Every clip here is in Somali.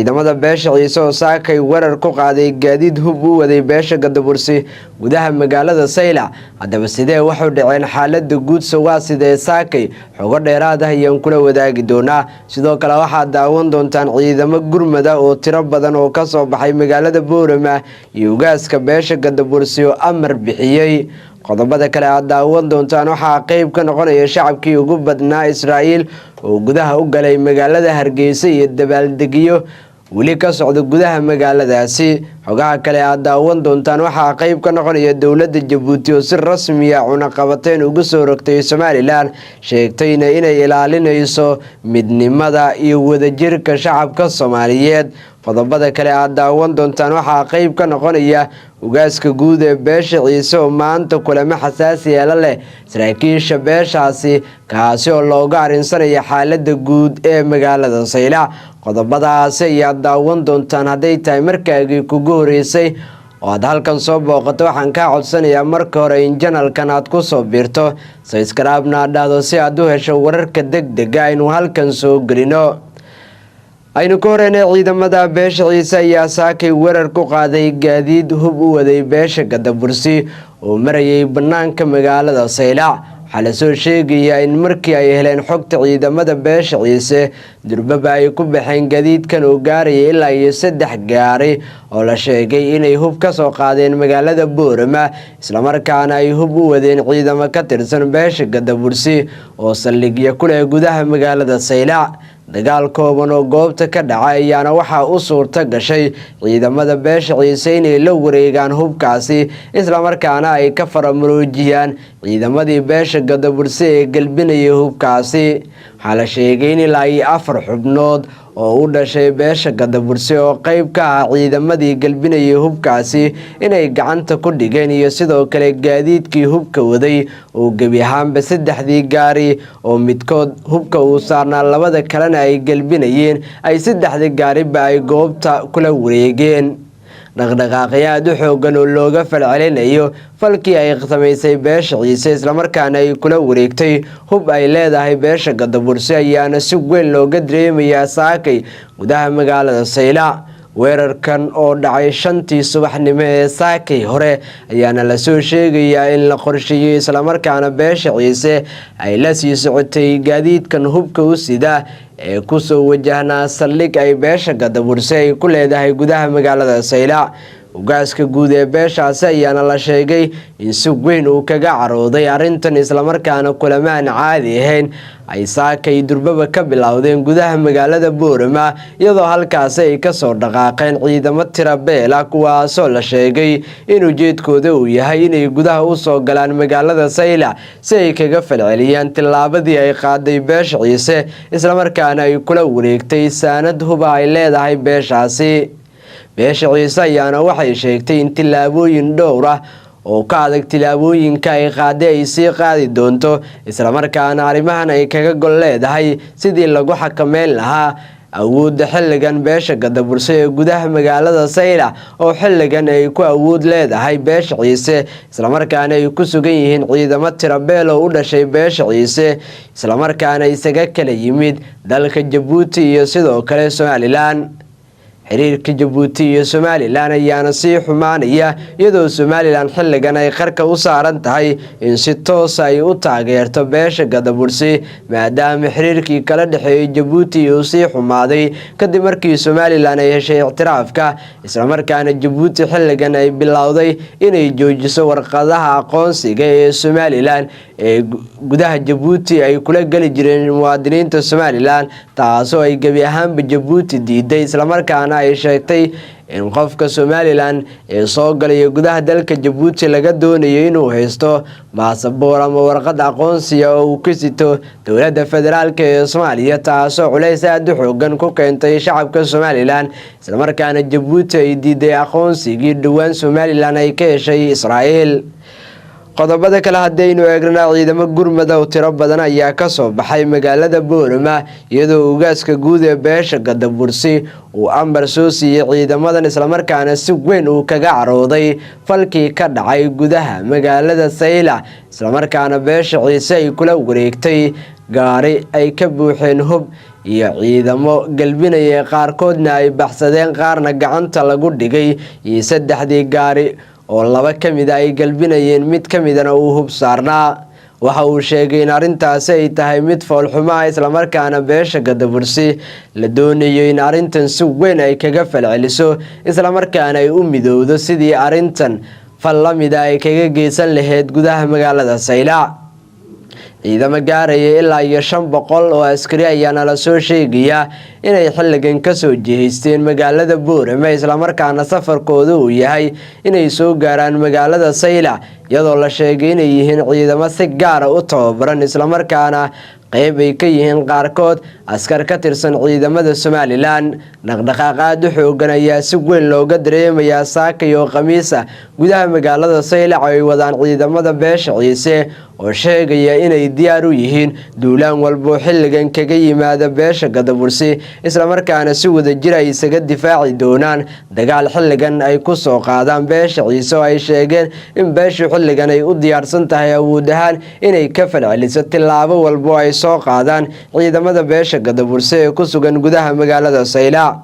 Ciidamada beesha Ciise oo saakay weerar ku qaaday gaadiid hub u waday beesha Gadabursi gudaha magaalada Saylac. Haddaba sidee waxu dhaceen? Xaalada guudse waa sidee saakay? Xogo dheeraad ah ayaan kula wadaagi doonaa. Sidoo kale waxaad daawan doontaan ciidamo gurmada oo tiro badan oo kasoo baxay magaalada Boorama iyo ugaaska beesha Gadabursi oo amar bixiyey. Qodobada kale aad daawan doontaan waxaa qeyb ka noqonaya shacabkii ugu badnaa Israa'iil oo gudaha u galay magaalada Hargeysa iyo dabaaldegyo weli ka socda gudaha magaaladaasi. Xogaha kale aad daawan doontaan waxaa qeyb ka noqonaya dowladda Jabuuti oo si rasmiya cunaqabateyn ugu soo rogtay Somalilan, sheegtayna inay ilaalinayso midnimada iyo wadajirka shacabka Soomaaliyeed. Qodobada kale aad daawan doontaan waxaa qeyb ka noqonaya ugaaska guud ee beesha Ciise oo maanta kulamo xasaasiya la leh saraakiisha beeshaasi, kaasi oo looga arrinsanaya xaalada guud ee magaalada Saylac. Qodobadaasi ayaad daawan doontaan. Hadday tahay markaagii kugu horeysay oo aad halkan soo booqato, waxaan kaa codsanayaa marka hore in channelkan aad ku soo biirto, subscribe-na aad dhahdo si aad u hesho wararka deg dega aynu halkan soo gelino. Aynu ka horeynay, ciidamada beesha Ciise ayaa saakay weerar ku qaaday gaadiid hub u waday beesha Gadabursi oo marayay banaanka magaalada Saylac. Waxaa lasoo sheegayaa in markii ay heleen xogta ciidamada beesha Ciise, durbaba ay ku baxeen gaadiidkan oo gaaraya ilaa iyo saddex gaari oo la sheegay inay hub ka soo qaadeen magaalada Boorama, islamarkaana ay hub u wadeen ciidamo ka tirsan beesha Gadabursi oo saldhigyo ku leh gudaha magaalada Saylac. Dagaal kooban oo goobta ka dhacay ayaana waxaa u suurta gashay ciidamada beesha Ciise inay la wareegaan hubkaasi, islamarkaana ay ka faramuroojiyaan ciidamadii beesha Gadaburse ee gelbinayay hubkaasi. Waxaa la sheegay in ilaa iyo afar xubnood oo u dhashay beesha Gadaburse oo qeyb ka ah ciidamadii gelbinayay hubkaasi inay gacanta ku dhigeen, iyo sidoo kale gaadiidkii hubka waday oo gebi ahaanba saddexdii gaari oo midkood hubka uu saarnaa, labada kalena ay gelbinayeen, ay saddexdii gaariba ay goobta kula wareegeen. Dhaqdhaqaaqyo aada u xoogan oo looga falcelinayo falkii ay samaysay beesha Ciise, islamarkaana ay kula wareegtay hub ay leedahay beesha Gadaburse, ayaana si weyn looga dareemayaa saakay gudaha magaalada Saylac. Weerarkan oo dhacay 5tii subaxnimo ee saakay hore ayaana lasoo sheegayaa in la qorsheeyey, islamarkaana beesha Ciise ay la sii socotay gaadiidkan hubka u sida ee kusoo wajahnaa saldhig ay beesha Gadaburse ay ku leedahay gudaha magaalada Saylac. Ugaaska guud ee beeshaasi ayaana la sheegay in si weyn uu kaga carooday arrintan, islamarkaana kulamaan caadi ahayn ay saakay durbaba ka bilowdeen gudaha magaalada Boorama, iyadoo halkaasi ay kasoo dhaqaaqeen ciidamo tira beela, kuwaasoo la sheegay in ujeedkooda uu yahay inay gudaha usoo galaan magaalada Saylac si ay kaga falceliyaan tillaabadii ay qaaday beesha Ciise, islamarkaana ay kula wareegtay saanad huba ay leedahay beeshaasi. Beesha Ciise ayaana waxay sheegtay in tillaabooyin dhowr ah oo ka adag tillaabooyinka ay qaaday ay sii qaadi doonto, islamarkaana arrimahan ay kaga gol leedahay sidii lagu xakameyn lahaa awoodda xilligan beesha Gadaburse ee gudaha magaalada Saylac, oo xilligan ay ku awood leedahay beesha Ciise, islamarkaana ay ku sugan yihiin ciidamo tirabeel oo u dhashay beesha Ciise, islamarkaana isaga kala yimid dalka Jabuuti iyo sidoo kale Somalilan. Xiriirka Jabuuti iyo Somalilan ayaana sii xumaanaya, iyadoo Somalilan xilligan ay qarka u saaran tahay in si toosa ay u taageerto beesha Gadabursi, maadaama xiriirkii kala dhexeeyay Jabuuti uu sii xumaaday kadib markii Somalilan ay heshay ictiraafka, islamarkaana Jabuuti xilligan ay bilowday inay joojiso warqadaha aqoonsiga ee Somalilan ee gudaha Jabuuti ay kula geli jireen muwaadiniinta Somalilan, taasoo ay gebi ahaanba Jabuuti diiday, islamarkaana ay sheegtay in qofka Somalilan ee soo galaya gudaha dalka Jabuuti laga doonayo inuu haysto baasaboor ama warqad aqoonsiga oo uu ka sito dowladda federaalk ee Soomaaliya, taasoo culays aada u xoogan ku keentay shacabka Somalilan, islamarkaana Jabuuti ay diiday aqoonsigii dhowaan Somalilan ay ka heshay Israa'iil. Qodobada kale haddaynu eegnana, ciidamo gurmada oo tiro badan ayaa kasoo baxay magaalada Boorama, iyadoo ugaaska guud ee beesha Gadabursi uu amar soo siiyey ciidamadan, islamarkaana si weyn uu kaga carooday falkii ka dhacay gudaha magaalada Saylac, islamarkaana beesha Ciise ay kula wareegtay gaari ay ka buuxeen hub. Iyo ciidamo galbinaya, qaarkoodna ay baxsadeen, qaarna gacanta lagu dhigay, iyo saddexdii gaari oo laba ka mida ay galbinayeen, mid ka midana uu hub saarnaa. Waxa uu sheegay in arrintaasi ay tahay mid foolxumaa, islamarkaana beesha Gadabursi la doonayo in arrintan si weyn ay kaga falceliso, islamarkaana ay u midowdo sidii arrintan fal la mida ay kaga geysan lahayd gudaha magaalada Saylac. Ciidamo gaaraya ilaa iyo 500 oo askari ayaana lasoo sheegayaa inay xilligan kasoo jihaysteen magaalada Boorame, islamarkaana safarkooda uu yahay inay soo gaaraan magaalada Saylac, iyadoo la sheegay inay yihiin ciidamo si gaara u tababaran, islamarkaana qeyb ay ka yihiin qaarkood askar ka tirsan ciidamada Somaliland. Dhaqdhaqaaq aada u xoogan ayaa si weyn looga dareemayaa saakay oo Khamiisa gudaha magaalada Saylac oo ay wadaan ciidamada beesha Ciise oo sheegaya inay diyaar u yihiin duulaan walboo xilligan kaga yimaada beesha Gadabursi, islamarkaana si wadajir ay isaga difaaci doonaan dagaal xilligan ay ku soo qaadaan beesha Ciise, oo ay sheegeen in beeshu xilligan ay u diyaarsan tahay awood ahaan inay ka falceliso tillaabo walbo ay soo qaadaan ciidamada beesha Gadaburse ee ku sugan gudaha magaalada Saylac.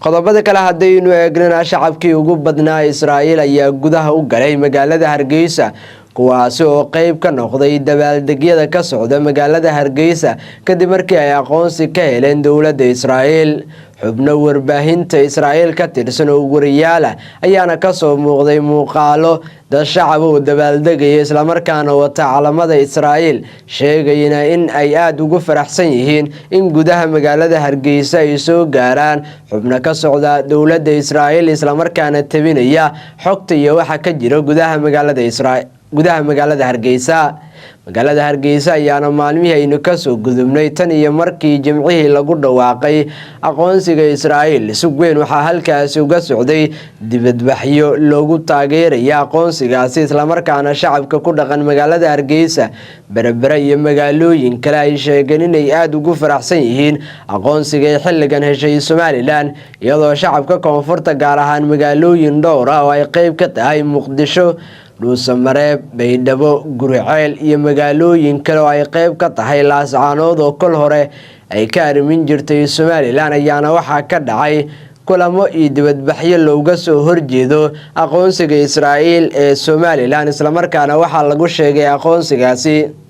Qodobada kale haddaynu eegnana, shacabkii ugu badnaa Israa'iil ayaa gudaha u galay magaalada Hargeysa, kuwaasi oo qeyb ka noqday dabaaldegyada ka socda magaalada Hargeysa kadib markii ay aqoonsi ka heleen dowladda Israa'iil. Xubno warbaahinta Israa'iil ka tirsan oo wariyaala ayaana kasoo muuqday muuqaalo dad shacab oo dabaaldegaya, islamarkaana wata calamada Israa'iil, sheegayna in ay aada ugu faraxsan yihiin in gudaha magaalada Hargeysa ay soo gaaraan xubno ka socda dowladda Israa'iil, islamarkaana tebinaya xogta iyo waxa ka jira gudaha magaalada Israa'iil, gudaha magaalada Hargeysa. Magaalada Hargeysa ayaana maalmihii aynu kasoo gudubnay, tan iyo markii Jimcihii lagu dhawaaqay aqoonsiga Israa'iil, si weyn waxaa halkaasi uga socday dibadbaxyo loogu taageeraya aqoonsigaasi, islamarkaana shacabka ku dhaqan magaalada Hargeysa, Berbere iyo magaalooyin kale ay sheegeen inay aada ugu faraxsan yihiin aqoonsiga ay xilligan heshay Somaliland, iyadoo shacabka koonfurta, gaar ahaan magaalooyin dhowr ah oo ay qeyb ka tahay Muqdisho, Dhuusamareeb, Baydhabo, Guriceel iyo magaalooyin kale oo ay qeyb ka tahay Laascaanood oo kol hore ay ka arrimin jirtay Somaliland, ayaana waxaa ka dhacay kulamo iyo dibadbaxyo looga soo horjeedo aqoonsiga Israa'iil ee Somaliland, islamarkaana waxaa lagu sheegay aqoonsigaasi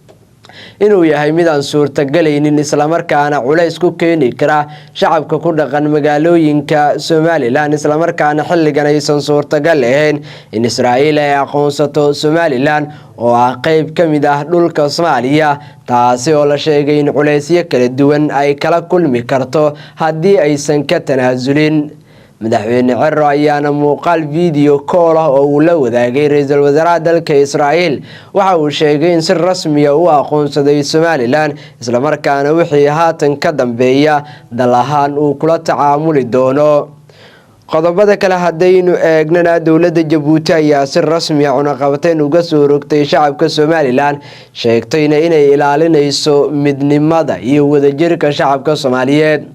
inuu yahay mid aan suurtagelaynin, islamarkaana culays ku keeni kara shacabka ku dhaqan magaalooyinka Somaliland, islamarkaana xilligan aysan suurtagal ahayn in Israa'iil ay aqoonsato Somaliland oo ah qeyb ka mid ah dhulka Soomaaliya, taasi oo la sheegay in culaysyo kala duwan ay kala kulmi karto haddii aysan ka tanaasulin. Madaxweyne Ciro ayaana muuqaal video call ah oo uu la wadaagay ra-iisul wasaaraha dalka Israa'iil waxa uu sheegay in si rasmiya u aqoonsaday Somaliland, islamarkaana wixii haatan ka dambeeya dal ahaan uu kula tacaamuli doono. Qodobada kale haddaynu eegnana, dowladda Jabuuti ayaa si rasmiya cunaqabateyn uga soo rogtay shacabka Somaliland, sheegtayna inay ilaalinayso midnimada iyo wadajirka shacabka Soomaaliyeed.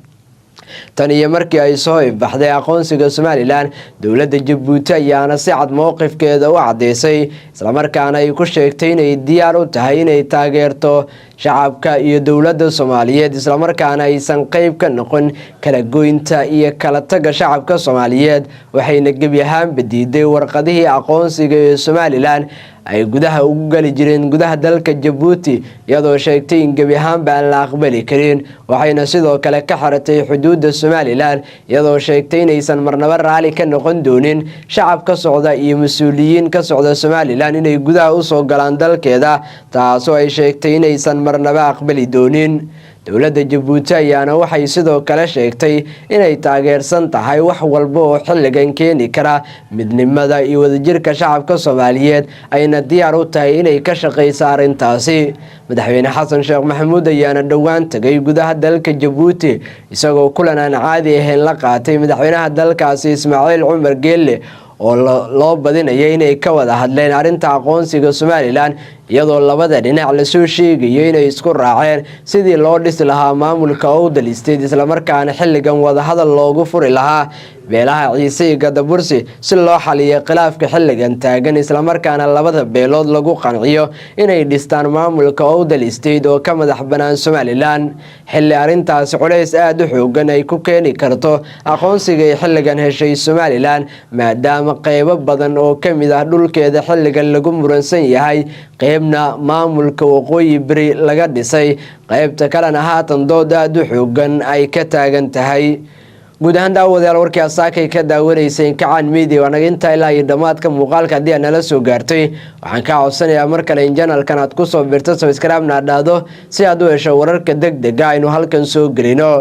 Tan iyo markii ay soo ifbaxday aqoonsiga Somaliland, dowladda Jabuuti ayaana si cad mowqifkeeda u caddeysay, islamarkaana ay ku sheegtay inay diyaar u tahay inay taageerto shacabka iyo dowladda Soomaaliyeed, islamarkaana aysan qeyb ka noqon kala goynta iyo kala tagga shacabka Soomaaliyeed. Waxayna gebi ahaanba diiday warqadihii aqoonsiga ee Somaliland ay gudaha ugu gali jireen gudaha dalka Jabuuti, iyadoo sheegtay in gebi ahaanba aan la aqbali karin. Waxayna sidoo kale ka xiratay xuduudda Somaliland, iyadoo sheegtay inaysan marnaba raali ka noqon doonin shacab ka socda iyo mas-uuliyiin ka socda Somaliland inay gudaha usoo galaan dalkeeda, taasoo ay sheegtay inaysan marnaba aqbali doonin. Dowladda Jabuuti ayaana waxay sidoo kale sheegtay inay taageersan tahay wax walba oo xilligan keeni kara midnimada iyo wadajirka shacabka Soomaaliyeed, ayna diyaar u tahay inay ka shaqeyso arrintaasi. Madaxweyne Xasan Sheekh Maxamuud ayaana dhowaan tagay gudaha dalka Jabuuti, isagoo kulan aan caadi ahayn la qaatay madaxweynaha dalkaasi Ismaaciil Cumar Geelle, oo loo badinaya inay ka wada hadleen arrinta aqoonsiga Somaliland. Iyadoo labada dhinac lasoo sheegayo inay isku raaceen sidii loo dhisi lahaa maamulka Owdal State, islamarkaana xilligan wadahadal loogu furi lahaa beelaha Ciise iyo Gadabursi si loo xaliyo khilaafka xilligan taagan, islamarkaana labada beelood lagu qanciyo inay dhistaan maamulka Owdal State oo ka madax banaan Somaliland, xilli arrintaasi culays aada u xoogan ay ku keeni karto aqoonsiga ay xilligan heshay Somaliland, maadaama qeybo badan oo kamid ah dhulkeeda xilligan lagu muransan yahay, qeybna maamulka Waqooyi Beri laga dhisay, qeybta kalena haatan dood aada u xoogan ay ka taagan tahay. Guud ahaan, daawadayaal, warkii asaakay ka daawanaysay Kacaan Media waa naga intaa ilaa iyo dhammaadka muuqaalka. Haddii aad nala soo gaartay, waxaan kaa codsanayaa mar kale in channelkan aad kusoo birto, subscribe-na aad dhahdo, si aad u hesho wararka deg dega aynu halkan soo gelino.